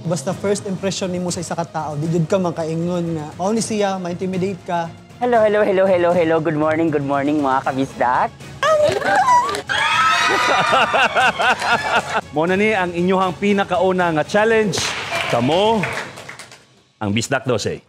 Basta first impression nimo sa isa ka tao, di jud ka makaingon nga mao ni siya, ma-intimidate ka. Hello, hello, hello, hello, hello. Good morning mga kabisdak. Mao na ni ang inyuhang pinakauna nga challenge. Kamo ang Bisdak 12.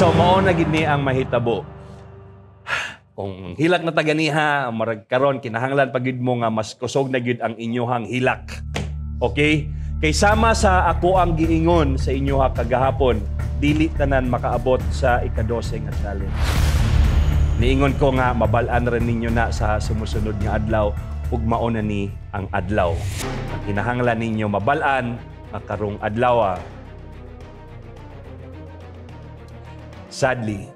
So, mao na gid ni ang mahitabo. Kung hilak na taganiha, marag karon kinahanglan pa gid mo nga mas kusog na gid ang inyohang hilak. Okay? Kay sama sa ako ang giingon sa inyoha kagahapon, dili tanan makaabot sa ika-12 nga challenge. Niingon ko nga mabal-an rin ninyo na sa sumusunod nga adlaw ug mao na ni ang adlaw. Ang kinahanglan ninyo mabal-an nga karong adlaw. Sadly,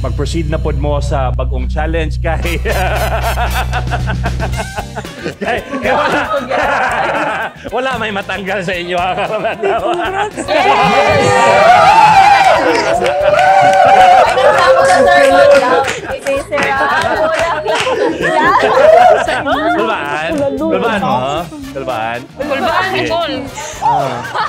mag-proceed na pod mo sa bagong challenge kay kay wala, wala may matanggal sa inyo. Kulbaan? Kulbaan mo? Kulbaan? Kulbaan, Nicole.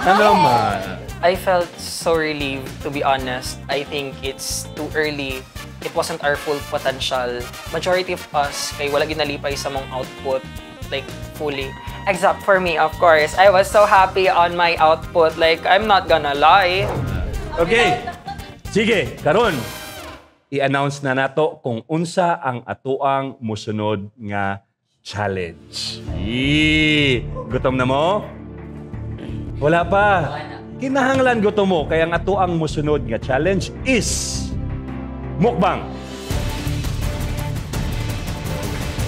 Ano man? I felt so relieved, to be honest. I think it's too early. It wasn't our full potential. Majority of us, kay wala ginalipay sa mong output, like, fully. Except for me, of course. I was so happy on my output. Like, I'm not gonna lie. Okay. Sige, karon i-announce na nato kung unsa ang atuang musunod nga challenge. Eee, gutom na mo? Wala pa. Kinahanglan gutom mo, kaya ang atuang musunod nga challenge is mukbang.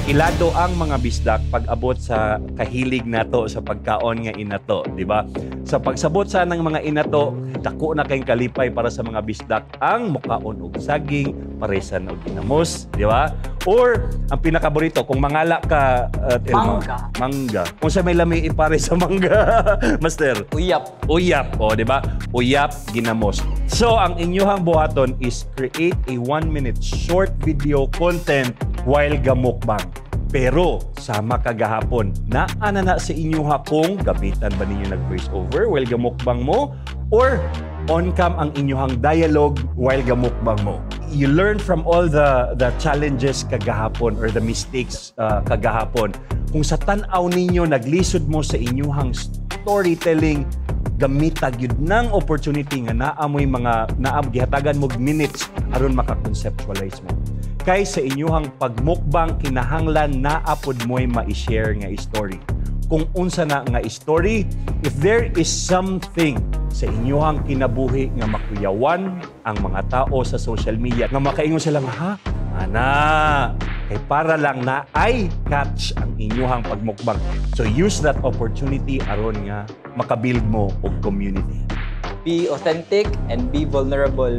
Ilado ang mga bisdak pag-abot sa kahilig nato sa pagkaon nga inato, di ba? Sa pagsabot sa ng mga inato, dako na kayong kalipay para sa mga bisdak ang mukaon og saging, paresan og ginamos, di ba? Or ang pinakaborito kung mangala ka Elma, Mangga. Mangga. Kung sa may lami ipare sa mangga, Master. Uyap. Uyap, o di ba? Uyap ginamos. So ang inyuhang buhaton is create a 1-minute short video content while gamukbang. Pero sama kagahapon, naa na sa inyo ha kung gamitan ba ninyo nag voice over while gamukbang mo or on cam ang inyuhang dialogue while gamukbang mo. You learn from all the challenges kagahapon or the mistakes kagahapon. Kung sa tan-aw ninyo naglisod mo sa inyuhang storytelling, gamita gyud ng opportunity nga naa moy mga naa gihatagan mo minutes aron maka-conceptualize mo. Kay sa inyuhang pagmukbang kinahanglan naa pod mo'y ma-share nga story. Kung unsa na nga story, if there is something sa inyuhang kinabuhi nga makuyawan ang mga tao sa social media nga makaingon sila nga, ha? Ana, kay para lang na ay catch ang inyuhang pagmukbang. So use that opportunity aron nga makabuild mo og community. Be authentic and be vulnerable.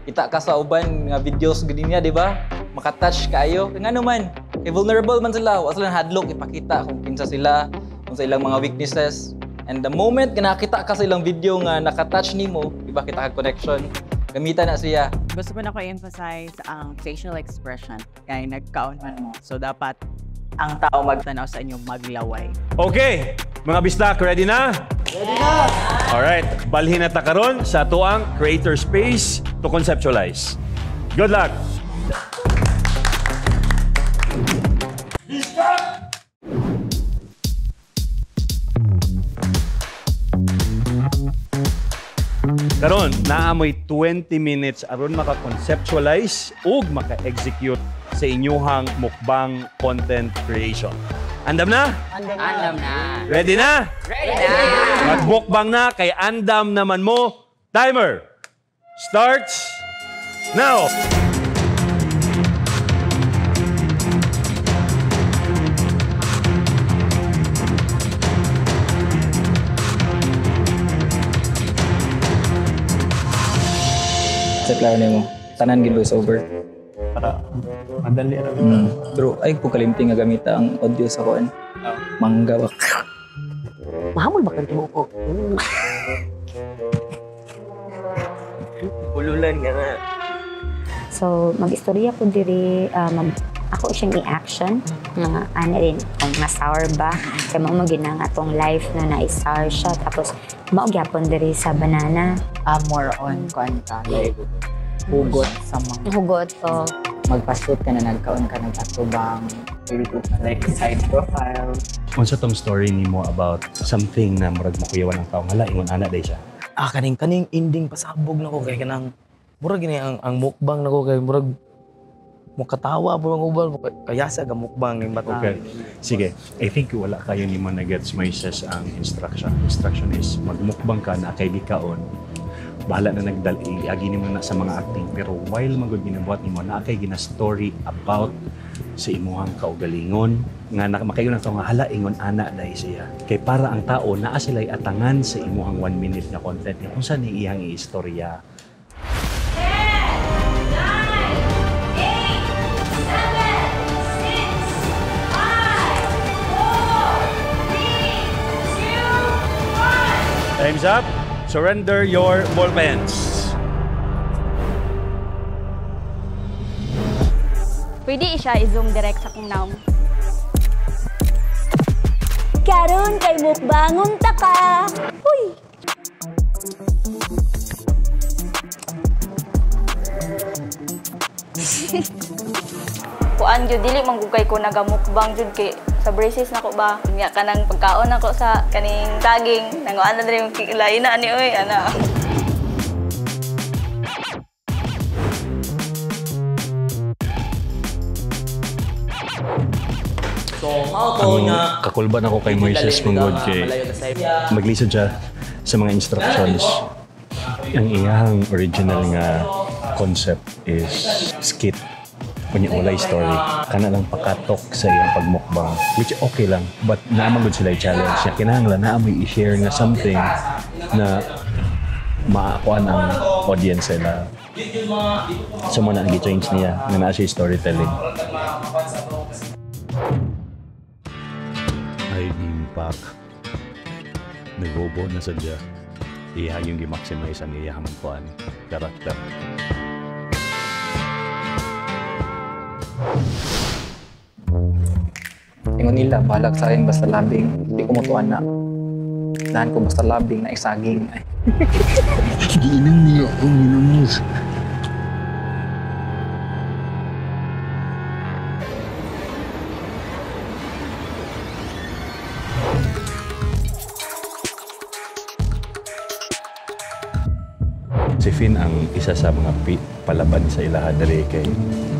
Kita ka sa uban nga videos gud niya, di ba? Makatouch kaayo. Ngano man, kay vulnerable man sila, wa sila hadlok ipakita kung kinsa sila, kung sa ilang mga weaknesses. And the moment nga nakita ka sa ilang video nga nakatouch nimo, di ba, kita ka connection, gamitan na siya. Gusto ko na ko i-emphasize ang facial expression kay nagkaon man mo. So dapat ang tao magtanaw sa inyo maglaway. Okay, mga bisdak, ready na? Ready na! Alright, balhin na ta karon sa atuang creator space to conceptualize. Good luck! Karon, naamoy 20 minutes aron maka-conceptualize ug maka-execute sa inyuhang mukbang content creation. Andam na? Andam na. Ready na? Ready na! Magmukbang na kay andam naman mo. Timer starts now! Sa klaro nimo, tanan gid voice over. Para madali ra. Pero ay ko kalimti nga gamita ang audio sa kuan. Mangga ba. Mahamol ba kang tibuok ko? Ululan nga nga. So, mag-istorya ko diri, ako siyang i-action nga ano rin, kung na-sour ba. Kaya mao mo gina nga atong life na na-sour siya. Tapos, mao gyapon diri sa banana. More on kuan ka, like hugot sa mga Hugot to. Magpa-shoot ka na nagkaon ka nag-atubang like side profile. Unsa tong story nimo about something na murag makuyawan ang tao ngala ingon ana day siya. Ah, kaning kaning ending pasabog na ko kay kanang murag gini ang mukbang nako kay murag mukatawa po ang uban kaya sa ga mukbang ning bata. Okay. Sige, I think wala kayo nimo na gets Moises ang instruction. Instruction is magmukbang ka na kay gikaon. Bahala na nagdal agi nimo na sa mga acting pero while magud ginabuhat nimo na kay gina story about sa imuhang kaugalingon nga makayon ang tao nga hala ingon ana dai siya. Kay para ang tao naa sila'y atangan sa imuhang 1 minute na content nga unsa ni iyang istorya. 10, 9, 8, 7, 6, 5, 4, 3, 2, 1. Time's up. Surrender your ball pens. Pwede siya i-zoom direct sa kong naong. Karon kay mukbangon ta ka. Uy! Kuan jud dili manggugay ko nagamukbang jud kay sa braces nako ba. Nya kanang pagkaon nako sa kaning saging nanguan na diri lain na ani oy ana. So mao to nga kakulban ako kay Moises Mangod kay maglisod siya sa mga instructions. Ang iyang original nga concept is skit. Kunya walay story. Kana lang pakatok sa iyang pagmukbang. Which okay lang. But naamang gud sila i-challenge niya. Kinahanglan naa mo'y i-share nga something na maakuan ang audience sila. So mo na ang gi-change niya nga naa siya storytelling. Ay, impact. Nagbobo na sadya. Iya yung gi-maximize ang iyang kuan karakter. Ingon nila balag sa akin basta labing, di ko motuan na. Dahan ko basta labing na isaging. Ay. Giinom niya akong ginamos. Si Finn ang isa sa mga palaban sa ilaha diri kay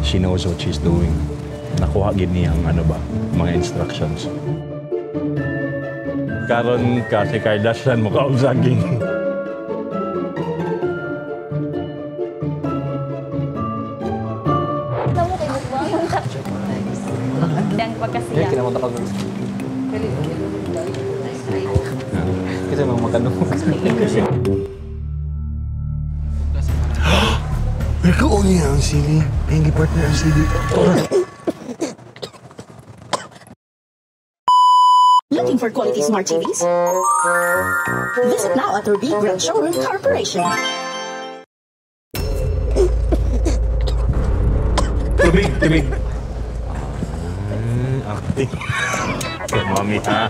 she knows what she's doing. Nakuha gid niya ang ano ba, mga instructions. Karon ka si Kardashian mukha og saging. Namo kay mukbang ta. Dang pagkasiya. Kinamot ako. Kasi mga makanong. Nagkaon niya ang sili. Ay, partner ang sili. Looking for quality smart TVs? Visit now at Ruby Grand Showroom Corporation. Tubig, tubig. Acting. Kay mami ha.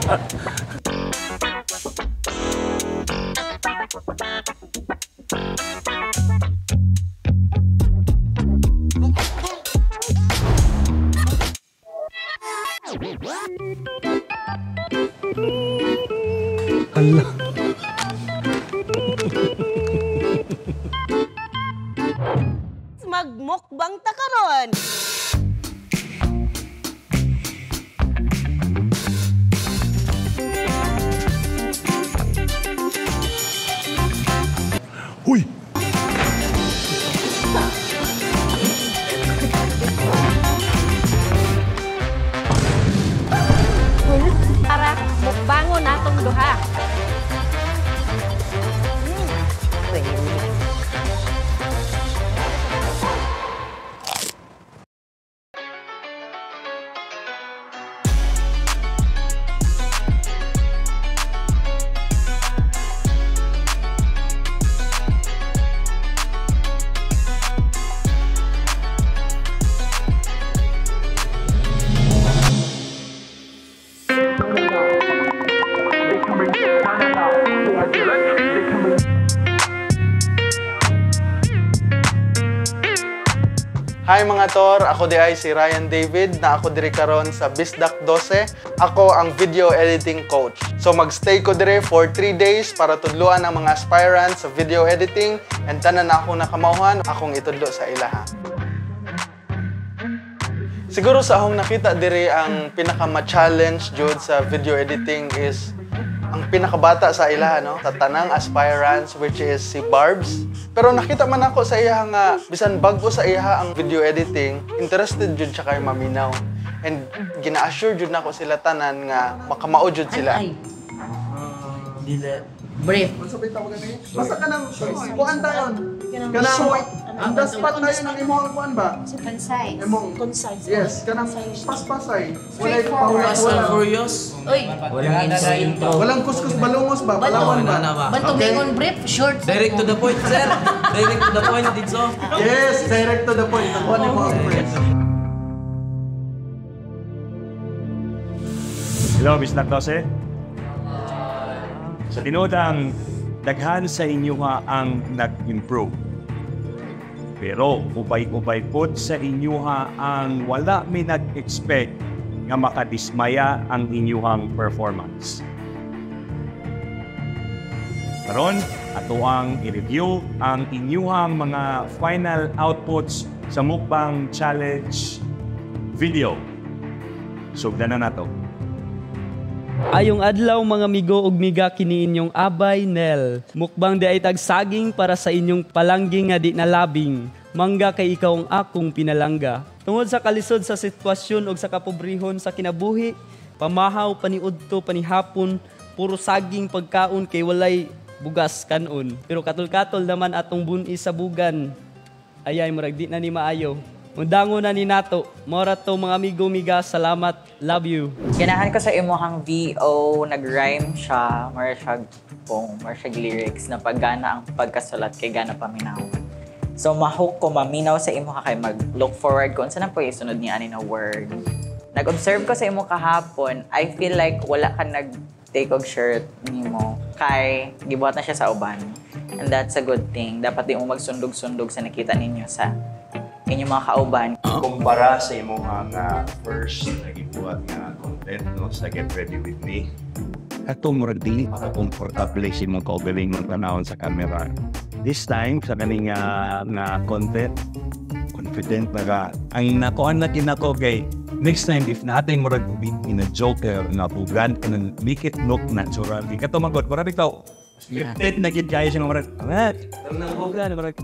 Hala. mo duha. Hi mga tor, ako di ay si Ryan David na ako diri karon sa Bisdak 12. Ako ang video editing coach. So magstay ko diri for 3 days para tudluan ang mga aspirants sa video editing and tanan na akong nakamauhan, akong itudlo sa ilaha. Siguro sa akong nakita diri ang pinaka-challenge jud sa video editing is ang pinakabata sa ilaha, no? Sa tanang aspirants, which is si Barbs. Pero nakita man ako sa iya nga bisan bag-o sa iya ang video editing, interested jud siya kay maminaw. And gina-assure jud nako sila tanan nga makamao jud sila. Brief. Basta ka ng kuan tayon. Kanang ang the spot na yun ang imong kuan ba? Concise. Imong concise. Yes, kanang paspasay. Walay Fast and Furious. Uy, Walang intro. Walang kuskus balungos ba? Palawan ba? Bantog okay. Brief, short. Direct to the point, sir. Direct to the point, dito. Yes, direct to the point. Nakuha ni mo ang phrase. Hello, Bisdak 12. Sa tinuod ang daghan sa inyo nga ang nag-improve. Pero ubay-ubay pod sa inyo ha ang wala mi nag-expect nga makadismaya ang inyuhang performance. Karon, ato ang i-review ang inyuhang mga final outputs sa Mukbang Challenge video. Sugdan na nato. Ayong adlaw mga migo ug miga kini inyong abay Nel. Mukbang di ay tagsaging para sa inyong palanggi nga di nalabing. Mangga kay ikaw ang akong pinalangga. Tungod sa kalisod sa sitwasyon ug sa kapobrehon sa kinabuhi, pamahaw paniudto panihapon, puro saging pagkaon kay walay bugas kanon. Pero katol-katol naman atong buni sa bugan. Ayay murag di na ni maayo. Undango na ni nato. Mora to mga amigo miga, salamat. Love you. Ganahan ko sa imuhang VO, nag-rhyme siya, mara siya pong, mara siya lyrics na paggana ang pagkasulat kay gana paminaw. So mahook ko maminaw sa imuha kay mag-look forward ko unsa na po isunod ni ani na word. Nag-observe ko sa imo kahapon, I feel like wala ka nag-take og shirt nimo kay gibuhat na siya sa uban. And that's a good thing. Dapat di mo magsundog-sundog sa nakita ninyo sa inyong mga kauban. Kumpara sa imong nga first nagibuhat nga content no sa Get Ready With Me. Kato murag dili pa ka komportable sa imong kaugalingon tanawon sa camera. This time sa kaning nga content confident na ka. Ang nakuan na kinako kay next time if natin murag in a joker nga bugan and make it look natural. Kay kato magod murag bitaw scripted na gid kayo siya murag. Bugan murag.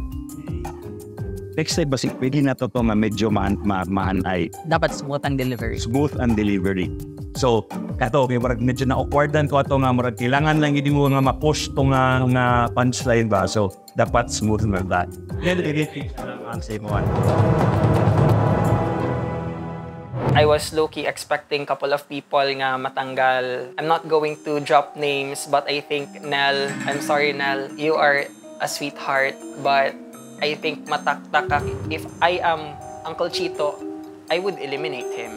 Next time, basig, pwede na to nga medyo maanay. Dapat smooth ang delivery. Smooth ang delivery. So, kato, okay, murag medyo na-awkwardan ko ato nga, murag kailangan lang hindi mo nga ma-push to nga punchline ba. So, dapat smooth na that. I was low-key expecting couple of people nga matanggal. I'm not going to drop names, but I think Nel, I'm sorry Nel, you are a sweetheart, but I think mataktak ka. If I am Uncle Chito, I would eliminate him.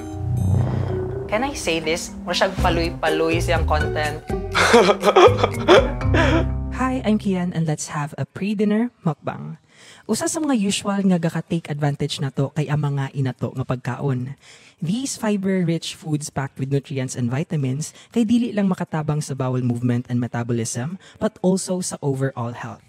Can I say this? Masyag paloy-paloy siyang content. Hi, I'm Kian and let's have a pre-dinner mukbang. Usa sa mga usual nga gaka-take advantage nato kay ang mga inato nga pagkaon. These fiber-rich foods packed with nutrients and vitamins kay dili lang makatabang sa bowel movement and metabolism but also sa overall health.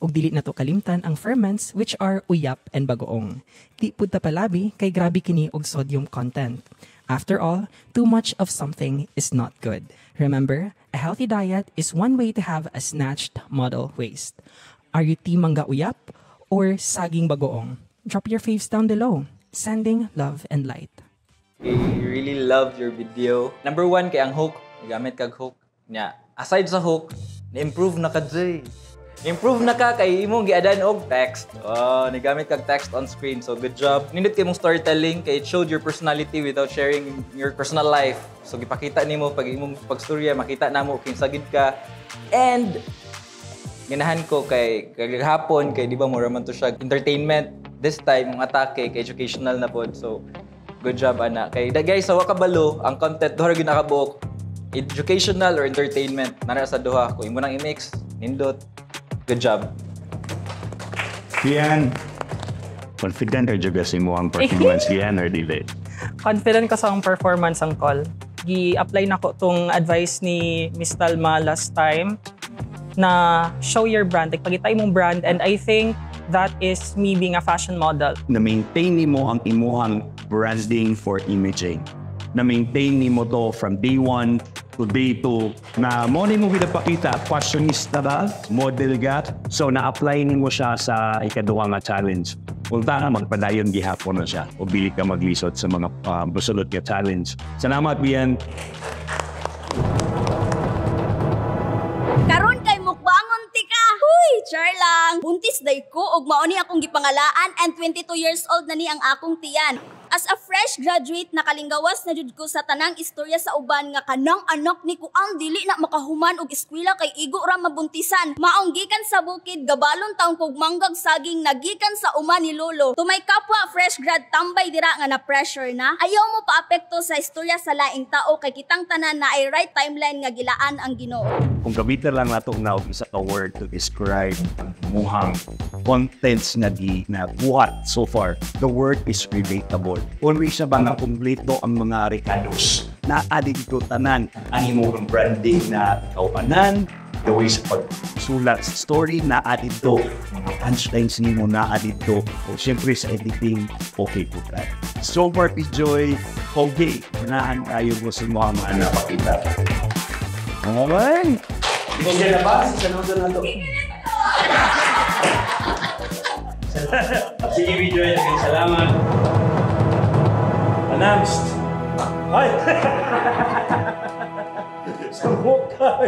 Ug dili nato kalimtan ang ferments which are uyap and bagoong. Di pud ta palabi kay grabe kini og sodium content. After all, too much of something is not good. Remember, a healthy diet is one way to have a snatched model waist. Are you team mangga uyap or saging bagoong? Drop your faves down below. Sending love and light. I really loved your video. Number one, kay ang hook. Gamit kag hook. Nya, Aside sa hook, na-improve na ka, Jay. Improve na ka kay imong giadan og text. Oh, nigamit kag text on screen. So good job. Nindot kay mong storytelling kay it showed your personality without sharing your personal life. So gipakita nimo pag imong pagstorya, makita namo kinsa gid ka. And ganahan ko kay kagahapon kay di ba mura man to siya entertainment. This time ang atake kay educational na pod. So good job, ana. Kay da guys, sa wa kabalo ang content, duha ra gyud nakabuok. Educational or entertainment. Nara sa duha kung imo nang i-mix, nindot. Good job. Yan. Confident or juga sa imo ang performance yan or dili? Confident ko sa akong performance ang call. Gi-apply na ko tong advice ni Miss Talma last time na show your brand. Like, pagita imong brand, and I think that is me being a fashion model. Na-maintain nimo ang imuhang branding for imaging. Na-maintain nimo to from day 1 to day 2 na mo nimo ginapakita, fashionista ba, model ka. So na-apply nimo siya sa ikaduha nga challenge. Unta nga magpadayon gihapon na siya o bili ka maglisod sa mga busulot nga challenge. Salamat, Bian. Karon kay mukbangon tika. Huy, char lang. Buntis day ko ug mao ni akong gipangalaan and 22 years old na ni ang akong tiyan. As a fresh graduate, nakalinggawas na jud ko sa tanang istorya sa uban nga kanang anak ni kuang dili na makahuman og eskwela kay igo ra mabuntisan. Maong gikan sa bukid, gabalon taong kog manggag saging nagikan sa uma ni lolo. To may kapwa fresh grad tambay dira nga na pressure na. Ayaw mo paapekto sa istorya sa laing tao kay kitang tanan na ay right timeline nga gilaan ang Ginoo. Kung gamitan lang nato na og isa ka word to describe ang imuhang contents nga di na buhat so far, the word is relatable. Kung siya ba nga kumpleto ang mga rekados, naa dito tanan ang imong branding na kaupanan, the way sa pagsulat sa story, naa dito mga punchlines nimo, naa dito, o siyempre sa editing, okay po tayo. So far, Joy, okay, unahan tayo mo sa mga mga napakita. Okay. Okay na ba? Sige, Joy. Salamat. Announced. Ay! Subok ka!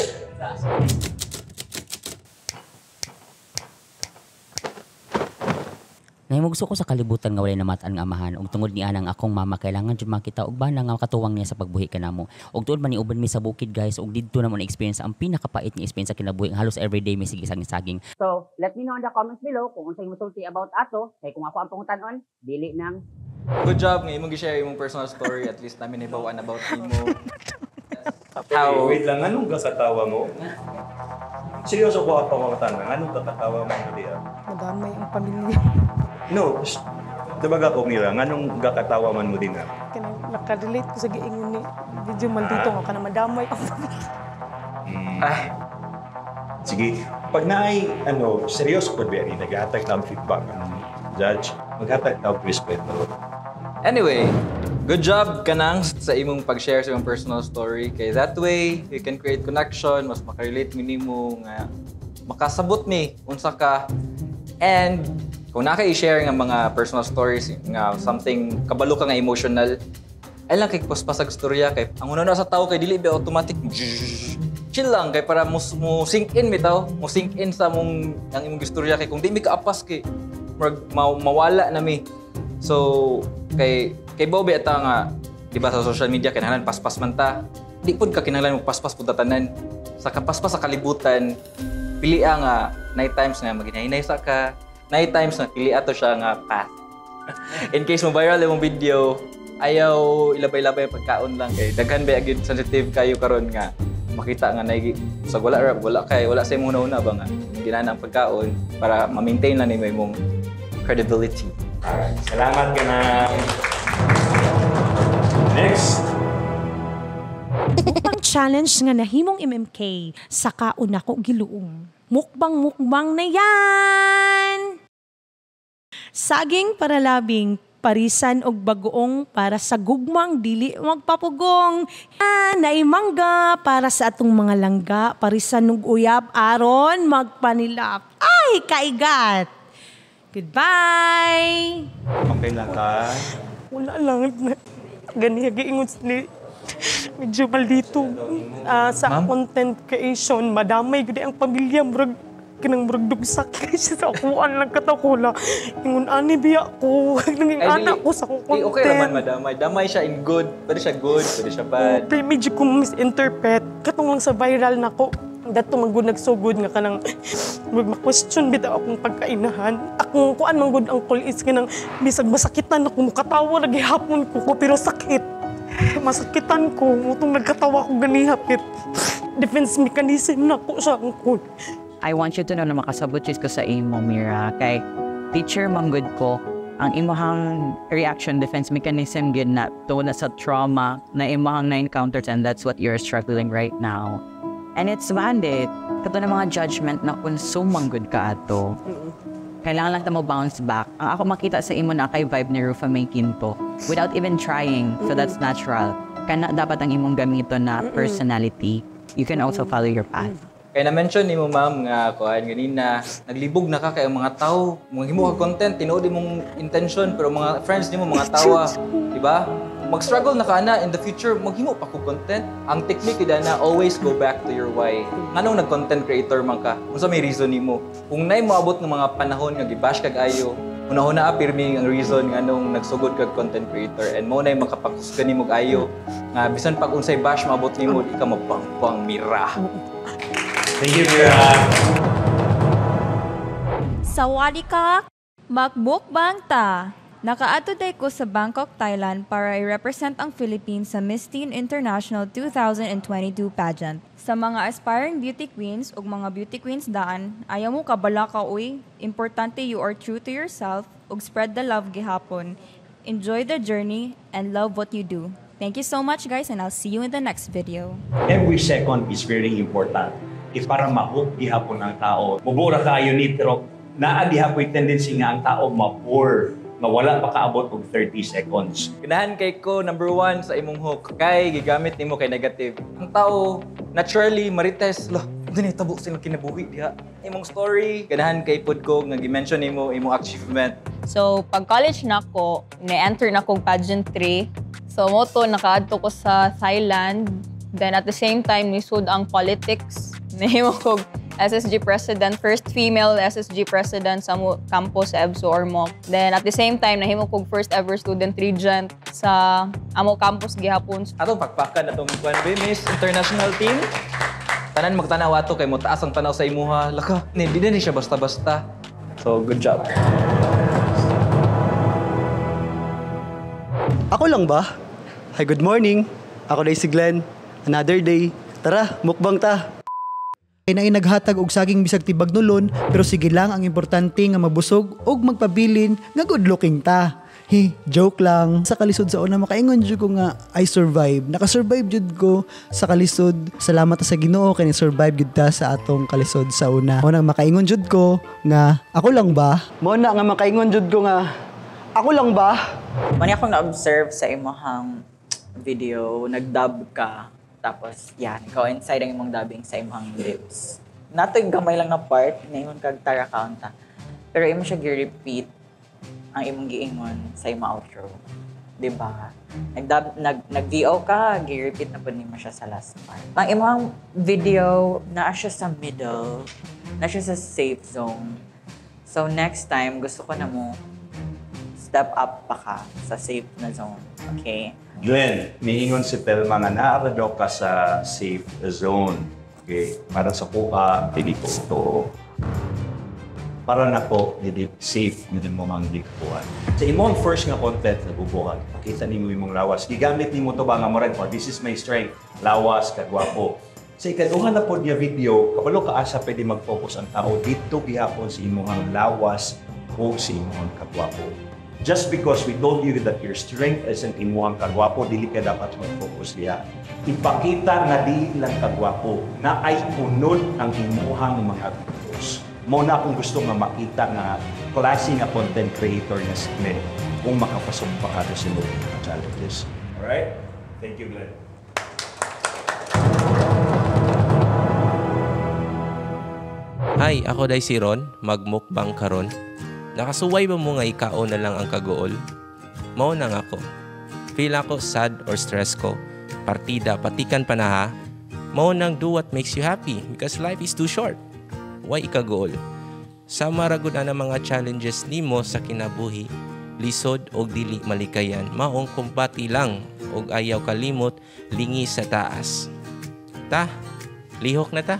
Nahimugso ko sa kalibutan nga walay namatan nga amahan ug tungod ni anang akong mama kailangan jud makita og bana nga katuwang niya sa pagbuhi kanamo. Ug tuod man ni uban mi sa bukid guys ug didto na mo na experience ang pinakapait nga experience sa kinabuhi halos everyday may sige saging. So, let me know in the comments below kung unsay mosulti about ato kay kung ako ang pangutan-on, dili nang. Good job nga imong gi-share imong personal story, at least namin nahibaw-an about nimo. How? Wait lang, anong kakatawa mo? Seryoso ko ang pangungutana, anong kakatawa mo diya? Madamay ang pamilya. No, diba ko nila, anong kakatawa man mo din na? Kanang nakarelate ko sa giingon ni video maldito nga kanang madamay ang pamilya. Sige, pag naay, ano, seryoso po ba rin, naghatag na ang feedback ang judge, maghatag na ang respeto. Anyway, good job kanang sa imong pag-share sa imong personal story. Kay that way, you can create connection, mas makarelate mi nimo nga makasabot mi unsa ka. And kung naka-i-share nga mga personal stories nga something kabalo ka nga emotional, ay lang kay paspasag storya kay ang una na sa tao kay dili ba automatic chill lang kay para mo sink in bitaw, mo sink in sa mong ang imong istorya kay kung di mi kaapas kay murag mawala na mi. So kay Bobby ata nga di ba sa social media kinahanglan paspas man ta. Di pud ka kinahanglan mo paspas pud tanan. Sa kapaspas sa kalibutan, pili nga night times nga maghinay sa ka. Night times nga pili ato siya nga path. In case mo viral imong video, ayaw ilabay-labay ang pagkaon lang kay daghan ba gyud sensitive kayo karon nga makita nga naigi sa wala ra wala kay wala sa imong una ba nga ginana ang pagkaon para ma-maintain lang nimo imong credibility. Alright, salamat ka na. Next. Mukbang challenge nga nahimong MMK sa kauna ko giluong. Mukbang-mukbang na yan! Saging para labing, parisan og bagoong para sa gugmang dili magpapugong. Naimangga para sa atong mga langga, parisan og uyab aron magpanilap. Ay, kaigat! Goodbye! Okay lang ka? Wala lang. Gani, giingon ni Medyo maldito sa content creation, madamay gud ang pamilya, murag kanang murag dugsak kay siya sa akuan lang katakula. Ingon ani biya ko, nanging Ay, anak ko sa akong Di, content. okay raman madamay. Damay siya in good. Pwede siya bad. Pero medyo ko misinterpret. Katong lang sa viral na ko, dato man gud nagsugod nga kanang murag ma-question bitaw akong pagkainahan. Akong kuan man gud ang call is kanang bisag masakitan ako, mukatawa ra gihapon ko pero sakit. Masakitan ko, mutong nagkatawa ko ganihapit. Defense mechanism na ko siya ang call. I want you to know na makasabot jud ko sa imo, Mira. Kay teacher man gud ko, ang imuhang reaction defense mechanism gid na to na sa trauma na imuhang na-encounters, and that's what you're struggling right now. And it's valid. Kato na mga judgment na consume man gud ka ato. Kailangan lang ta mo bounce back. Ang ako makita sa imo na kay vibe ni Rufa May Quinto without even trying. So that's natural. Kana dapat ang imong gamiton na personality. You can also follow your path. Kaya na-mention nimo, ma'am, nga kuan ganina, naglibog na ka kay ang mga tao, mga himo ka content, tinuod imong intention pero mga friends nimo mga tawa, di ba? Mag-struggle na ka na in the future, maghimo pa ko content. Ang technique gyud na always go back to your why. Nganong nag-content creator man ka? Unsa may reason nimo? Kung nay moabot nga mga panahon nga gibash kag ayo, una-una pirmi ang reason nganong nagsugod kag content creator and mo nay makapakusgan nimo ayo nga bisan pag unsay bash maabot nimo, di ka mabangpang, Mira. Thank you, Mira. Sawadi ka, magmukbang ta. Nakaadto day ko sa Bangkok, Thailand para i-represent ang Philippines sa Miss Teen International 2022 pageant. Sa mga aspiring beauty queens ug mga beauty queens daan, ayaw mo kabalaka uy. Importante you are true to yourself ug spread the love gihapon. Enjoy the journey and love what you do. Thank you so much, guys, and I'll see you in the next video. Every second is very important. If para ma-hook gihapon ang tao, mubura kayo ni pero naa gihapon tendency nga ang tao ma-bore nga wala pa kaabot og 30 seconds. Ganahan kay ko number one sa imong hook kay gigamit nimo kay negative. Ang tao naturally marites lo dini tabo silang kinabuhi diha. Imong story, ganahan kay pud ko nga gi-mention nimo imong achievement. So, pag college na ako, na-enter na kong pageantry. So, mo to, nakaadto ko sa Thailand. Then, at the same time, nisud ang politics. Nahimo ko SSG president, first female SSG president sa campus sa EVSU Ormoc. Then, at the same time, nahimo kog first ever student regent sa amo campus gihapon. Atong pakpakan atong kuan be, Miss International Team. Tanan magtanaw ato kay mo taas ang tanaw sa imuha. Laka, ni di na ni siya basta-basta. So, good job. Ako lang ba? Hi, good morning. Ako na si Glenn. Another day. Tara, mukbang ta. Kay naay naghatag og saging bisag tibagnulon, pero sige lang, ang importante nga mabusog og magpabilin nga good looking ta. He, joke lang. Sa kalisod sa una, makaingon jud ko nga I survive. Naka-survive jud ko sa kalisod. Salamat ta sa Ginoo kay ni-survive gud ta sa atong kalisod sa una. Mo nang makaingon jud ko nga ako lang ba? Mo na nga makaingon jud ko nga ako lang ba? Mani akong na-observe sa imong video, nag-dub ka, tapos yan, ikaw inside ang imong dubbing sa imong lips. Natoy gamay lang na part, ngayon kag tara kaunta. Pero imo siya gi-repeat ang imong giingon sa imong outro. 'Di ba? Nag nag nag-VO ka, gi-repeat na pud nimo siya sa last part. Ang imong video naa siya sa middle, naa siya sa safe zone. So next time gusto ko na mo step up pa ka sa safe na zone. Okay? Glenn, niingon si Telma nga naa daw ka sa safe zone. Okay, para sa kuha, dili ko to. Para nako, dili safe nga mo mang gikuan. Sa imong first nga content na bubukan, pakita nimo imong lawas. Gigamit nimo to ba nga murag, "Oh, this is my strength, lawas kag gwapo." Sa ikaduha na pod nga video, kabalo ka asa pwede mag-focus ang tao dito gihapon sa imong lawas o sa imong kagwapo. Just because we told you that your strength isn't imuhang kagwapo, dili ka dapat mag-focus diha. Ipakita nga di lang kagwapo, na ay unod ang imuhang mga videos. Mo na akong gusto nga makita nga klase nga content creator nga si Glenn kung makapasok pa ka sa mga challenges. Alright? Thank you, Glenn. Hi, ako day si Ron, magmukbang karon. Nakasuway ba mo nga ikaon na lang ang kaguol? Mao na nga ko. Feel ako sad or stress ko. Partida, patikan pa na ha. Mao nang do what makes you happy because life is too short. Why ikagool? Sama ra gud ana mga challenges nimo sa kinabuhi, lisod og dili malikayan, maong kumbati lang og ayaw kalimot lingi sa taas. Ta, lihok na ta.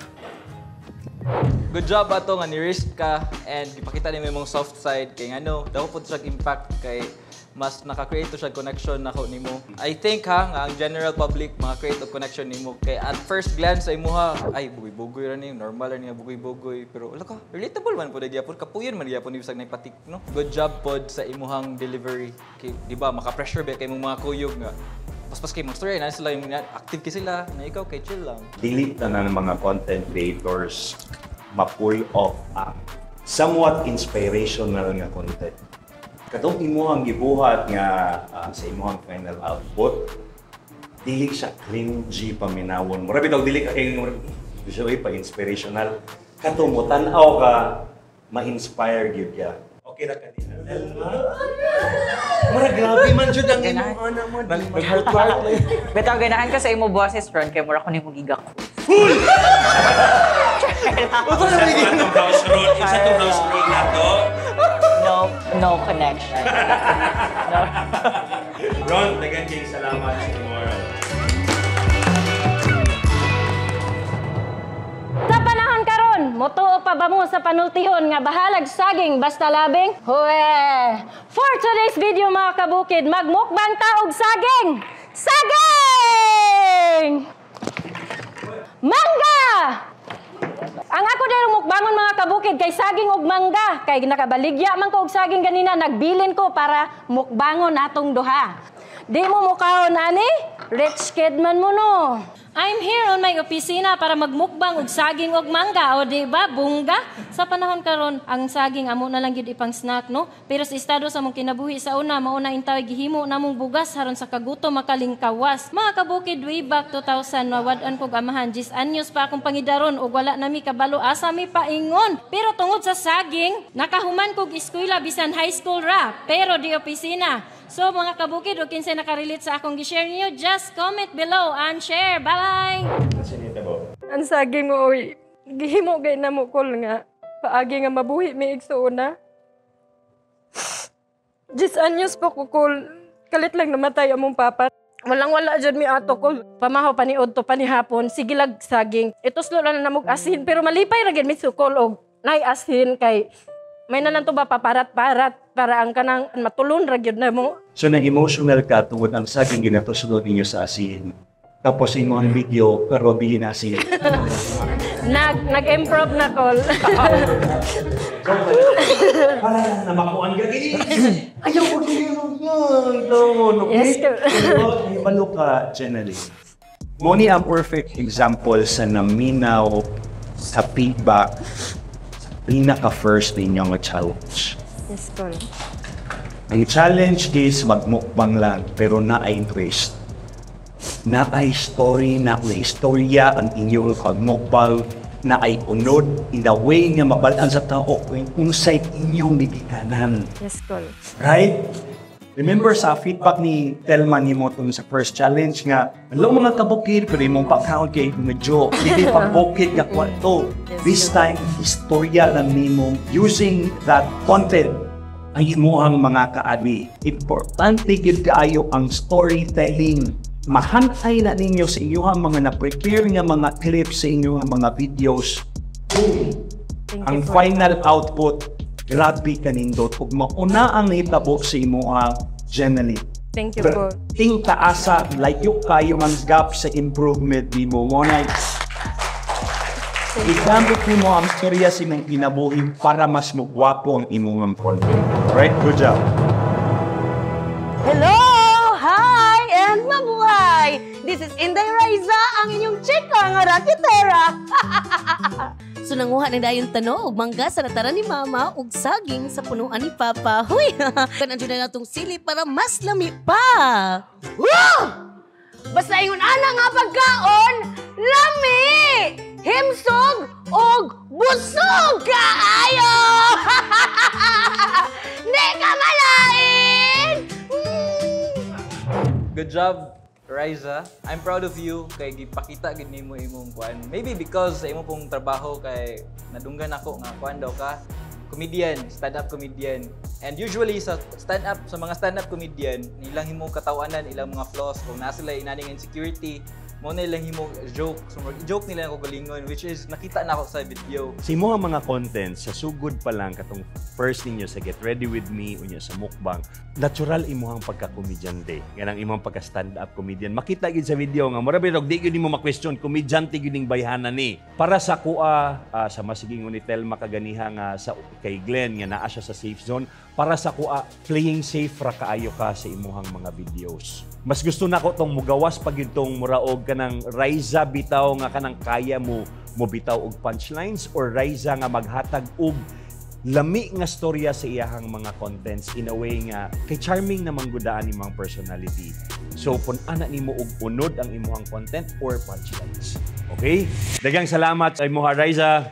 Good job ato nga ni-risk ka and gipakita nimo imong soft side kay ngano dako pud siya impact kay mas naka-create to siya connection nako nimo. I think ha nga ang general public maka-create og connection nimo kay at first glance sa imuha, ay, bugoy-bugoy ra ni, normal ra ni nga bugoy-bugoy, pero wala ka, relatable man pud gyapon, kapuyon man gyapon bisag patik, no. Good job pod sa imuhang delivery kay di ba maka-pressure ba kay imong mga kuyog nga paspas kay mga story na sila, yung active kay sila na ikaw kay chill lang. Dili tanan mga content creators ma-pull off ang somewhat inspirational nga content. Katong imuhang gibuhat nga sa imuhang final output, dili siya cringy paminawon. Mura bitaw dili ka kay mura usually pa inspirational. Katong mo tan-aw ka, ma-inspire gyud ka. Okay ra ka din. Mura grabe man jud ang imong ana mo. Nag-heart. Bitaw ganahan ka sa imo boses ron kay mura ko nimo gigak. Isa tong house rule, isa tong house rule nato. No, no connection. No. Ron, daghang kayong salamat sa tomorrow. Sa panahon karon, motuo pa ba mo sa panultihon nga bahalag saging basta labing? Huwe! For today's video mga kabukid, magmukbang ta og saging! Saging! Mangga! Ang ako diri mukbangon mga kabukid kay saging og mangga, kay nakabaligya man ko og saging ganina, nagbilin ko para mukbangon atong duha. Di mo mukaon ani? Rich kid man mo no. I'm here on my opisina para magmukbang og saging og mangga, o di ba bungga? Sa panahon karon ang saging amo na lang gyud ipang snack, no? Pero sa estado sa mong kinabuhi sa una, mao na intaway gihimo namong bugas haron sa kagutom makalingkawas. Mga kabukid, way back 2000 nawad-an kog amahan, 10 anyos pa akong pangidaron og wala nami kabalo asa mi paingon. Pero tungod sa saging, nakahuman kog eskwela bisan high school ra, pero di opisina. So mga kabukid, og kinsay nakarelate sa akong gi-share niyo, just comment below and share. Bye! Ang saging mo, oy, gihimo gay na mo kol nga paagi nga mabuhi mi igsuona. 10 anyos po ko kol, kalit lang namatay among papa. Walang wala jud mi ato kol. Pamahaw paniod to panihapon, sige lag saging. Ituslo lang na namog asin, pero malipay ra gid mi sukol og nay asin kay may nalang to ba paparat-parat para ang kanang matulon ra gyud na mo. So na-emotional ka tungod ang saging ginatuslo ninyo sa asin. Tapos imo ang video pero bilin na asin. Nag-improve na kol. Para na makuan ka. Ayaw ko din. Yes, kol. Ibalo ka, Jenaline. Mo ni ang perfect example sa naminaw sa feedback sa pinaka-first ninyo nga challenge. Yes, kol. Ang challenge is magmukbang lang pero naay interest. Naay story, naay istorya ang inyong pagmukbang, naay unod in the way nga mabalaan sa tao kung unsay inyong gigikanan. Yes, kol. Right? Remember sa feedback ni Telma ni mo tun sa first challenge nga, hello mga kabukid, pero imong pagkaon kay medyo hindi pabukid nga kwarto. This time, istorya lang nimo using that content ang imuhang mga kaabi. Importante gyud kaayo ang storytelling. Mahanay na ninyo sa inyong mga na-prepare nga mga clips sa inyong mga videos. Boom! Ang final output, grabe kanindot. Ug mauna ang nahitabo sa imuha, Jenaline. Thank you po. Ting taasa, layo kayo ang gap sa improvement nimo. Mo na igamit nimo ang storya sa imong kinabuhi para mas mugwapo ang imong content. Right? Good job. Hello! Hi! And mabuhay! This is Inday Raiza, ang inyong chika nga raketera. So nanguha na dayon tano og mangga sa natara ni mama ug saging sa punuan ni papa. Huy! Kanan na natong sili para mas lami pa. Woo! Basta ingon ana nga pagkaon, lami! Himsog og busog kaayo! Di ka malain! Good job, Riza, I'm proud of you kay gipakita gid nimo imong kuan. Maybe because sa imo pong trabaho kay nadunggan ako nga kuan daw ka comedian, stand-up comedian. And usually sa stand-up, sa mga stand-up comedian, nilang himo katawanan ilang mga flaws kung naa sila inaning insecurity, mo na ilang himo joke. So joke nila ang kagalingon, which is nakita na ako sa video. Sa imong mga content, sa sugod pa lang katong first ninyo sa Get Ready With Me unya sa mukbang, natural imuhang pagka-komedyante. Ganang imong pagka stand-up comedian. Makita gid sa video nga mura bitog di gyud nimo ma-question komedyante gyud ning bayhana ni. Para sa kuha sa masigingon ni Telma kaganiha nga sa kay Glenn nga naa siya sa safe zone, para sa kuha playing safe ra kaayo ka sa imuhang mga videos. Mas gusto nako tong mugawas pag tong muraog kanang Riza bitaw nga kanang kaya mo mobitaw og punchlines or Riza nga maghatag og lami nga storya sa iyahang mga contents in a way nga kay charming namang gudaan imong personality. So pun ana nimo og unod ang imuhang content or punchlines. Okay? Daghang salamat sa imuha, Riza.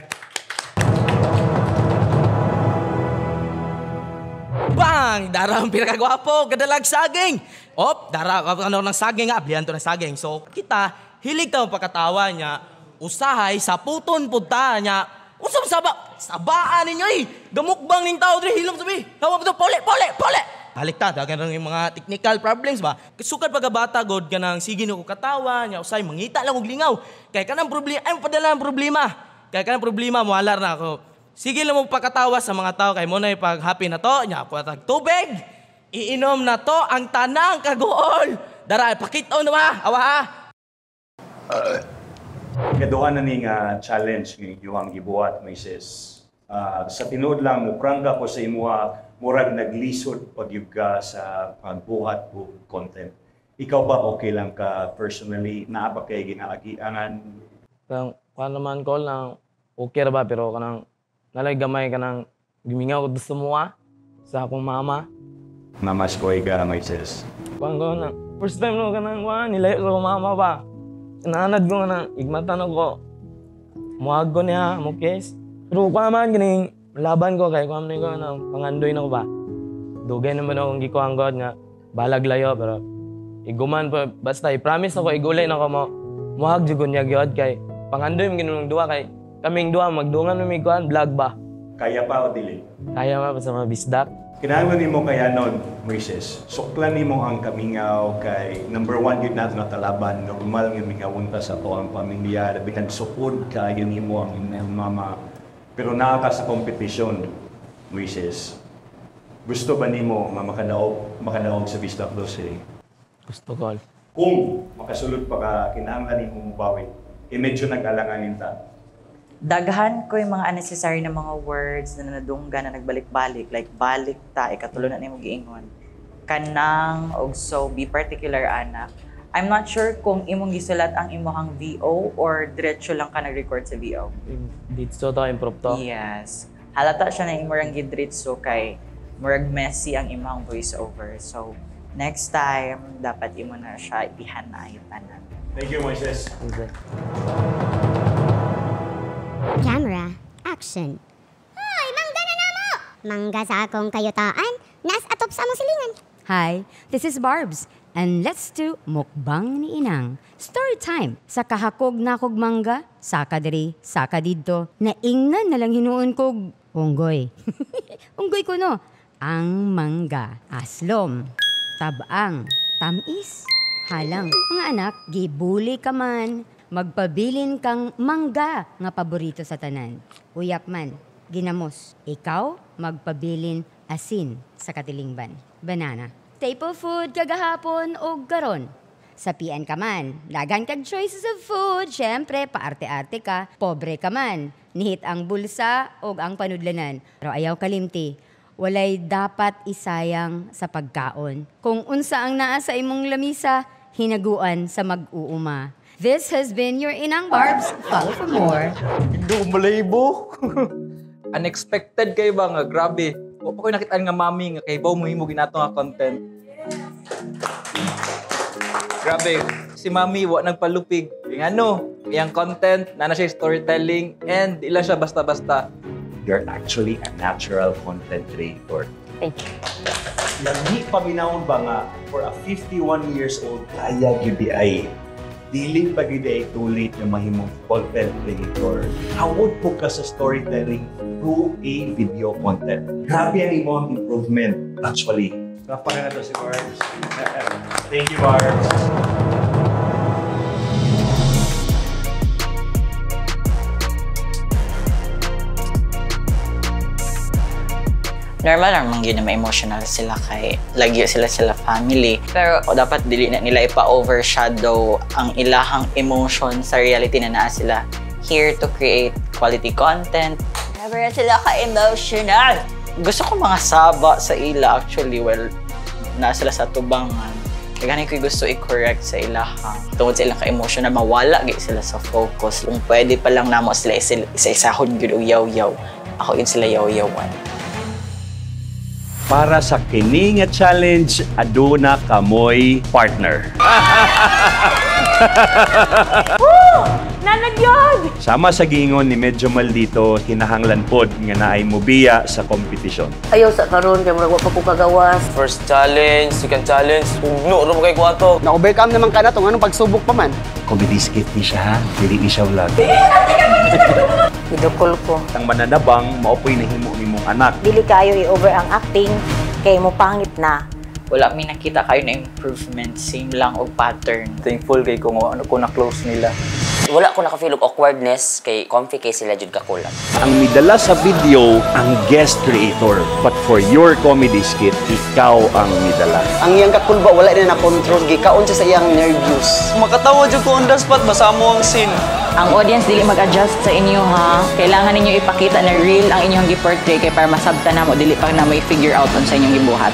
Bang! Dara ang pinakagwapo, kadalag saging. Op, dara ano ng saging nga, ablihan to ng saging. So kita hilig ta pagkatawa niya, usahay sa puton punta niya. Usap saba, sabaan ninyo eh. Gamukbang ning tao diri hilom sabi. Tawa pa to, pole, pole, pole. Balik ta, dagan yung mga technical problems ba. Sukad pagkabata god kanang sige no ko katawa niya, usay mangita lang og lingaw. Kay kanang problema, ay padala ang problema. Kay kanang problema moalar na ako. Sige lang mo pagkatawa sa mga tao kay mo na pag happy na to, nya ko tag tubig. Iinom na to ang tanang kaguol. Dara pakit-on na ba? Awa ha. Kaduha na ni nga challenge nga inyong gibuhat, Moises. Sa tinuod lang mo prangka ko sa imuha, murag naglisod pagyud ka sa pagbuhat og content. Ikaw ba okay lang ka personally? Naa ba kay ginaagiangan? Kang kuan naman ko lang okay ra ba pero kanang nalay gamay kanang gimingaw ko sa mua sa akong mama. Mama skoy ka, Moises. Kuan ko na first time no kanang kuan nilayo sa akong mama ba. Naanad ko nga igmatan ako. Muag ko niya, mo case. Pero kuan man ganing laban ko kay kuan man ko nang pangandoy na ko ba. Dugay naman akong gikuan god nga balag layo pero iguman pa basta i-promise ako igulay na ko mo. Muhag jud niya gyud kay pangandoy man ginung duha kay kaming duha magdungan mi kuan vlog ba. Kaya pa o dili? Kaya ma sa mga bisdak. Kinahanglan nimo kayanon, Moises. Suklan nimo ang kamingaw kay number one yun nato natalaban. Normal nga mingawon ta sa ato ang pamilya. Labi nagsukod kaayo nimo ang inyong mama. Pero naa ka sa competition, Moises. Gusto ba nimo nga makadaog sa Bisdak 12? Gusto ko. Kung makasulod pa ka, kinahanglan nimo mobawi. E medyo nag-alanganin ta. Daghan ko yung mga unnecessary na mga words na nadunggan na nagbalik-balik. Like, balik ta, ikatulo na nimo giingon. Kanang, og so, be particular, anak. I'm not sure kung imong gisulat ang imong VO or diretso lang ka nag-record sa VO. Ditso to, improve to? Yes. Halata siya na imong gidritso kay murag messy ang imong voice-over. So, next time, dapat imo na siya ihanay tanan. Thank you, Moises. Okay. Camera, action. Hoy, mangga na namo! Mangga sa akong kayutaan, nas atop sa among silingan. Hi, this is Barbs, and let's do Mukbang ni Inang. Story time. Sa kahakog na kog mangga, saka diri, saka didto. Naingnan na lang hinuon kog unggoy. Unggoy ko no. Ang mangga, aslom, tabang, tamis, halang. Mga anak, gibuli ka man. Magpabilin kang mangga nga paborito sa tanan. Uyap man, ginamos. Ikaw, magpabilin asin sa katilingban. Banana. Staple food kagahapon o garon. Sapian ka man, dagan kag choices of food. Siyempre, paarte-arte ka, pobre ka man. Nihit ang bulsa o ang panudlanan. Pero ayaw kalimti, walay dapat isayang sa pagkaon. Kung unsa ang naa sa imong lamisa, hinaguan sa mag-uuma. This has been your Inang Barbs. Follow for more. Hindi ko malaybo. Unexpected kayo ba nga? Grabe. Wa pa ko'y nakitaan nga mami nga kay baw mo himo ginato nga content. Grabe. Si mami wa nagpalupig. Yung ano, iyang content, na siya storytelling, and ila siya basta-basta. You're actually a natural content creator. Thank you. Lami paminawon ba nga for a 51 years old kaya gyud di ay dili pa gyud ay too late na mahimong content creator. Hawod po ka sa storytelling through a video content. Grabe ang imong improvement actually. Palakpakan nato si Barbs. Thank you, Barbs. Normal lang yun na ma-emotional sila kay lagyo sila sila family. Pero o, dapat dili na nila ipa-overshadow ang ilahang emotion sa reality na naa sila here to create quality content. Never na sila ka-emotional. Gusto ko mga saba sa ila actually. Well, naa sila sa tubangan. Daghan ko gusto i-correct sa ilaha. Tungod sa ilang ka-emotion na mawala gyud sila sa focus. Kung pwede pa lang namo sila isa-isahon gyud og yaw-yaw. Ako yun sila yaw-yawan. Para sa kini nga challenge, aduna kamoy partner. Woo! Nanagyod! Sama sa giingon ni Medyo Maldito, kinahanglan pod nga naay mobiya sa kompetisyon. Ayaw sa karon kay murag wa pa ko kagawas. First challenge, second challenge, ugno ra mo kay kuwato. Na-overcome naman ka na tong anong pagsubok pa man. Comedy skit ni siya, dili ni siya vlog. Gidukol ko. Ang mananabang, maopoy nahimo nimong anak. Dili kayo i-over ang acting kay mo pangit na. Wala mi nakita kayo na improvement, same lang og pattern. Thankful kay kung ano ko na-close nila. Wala ko naka-feel og awkwardness kay comfy kay sila jud kakulab. Ang midala sa video, ang guest creator. But for your comedy skit, ikaw ang midala. Ang iyang kakulba wala na na-control, gikaon siya sa iyang nervous. Makatawa jud ko on the spot basta mo ang scene. Ang audience dili mag-adjust sa inyo ha. Kailangan ninyo ipakita na real ang inyong gi-portray kay para masabtan namo dili pa namo i-figure out unsa inyong gibuhat.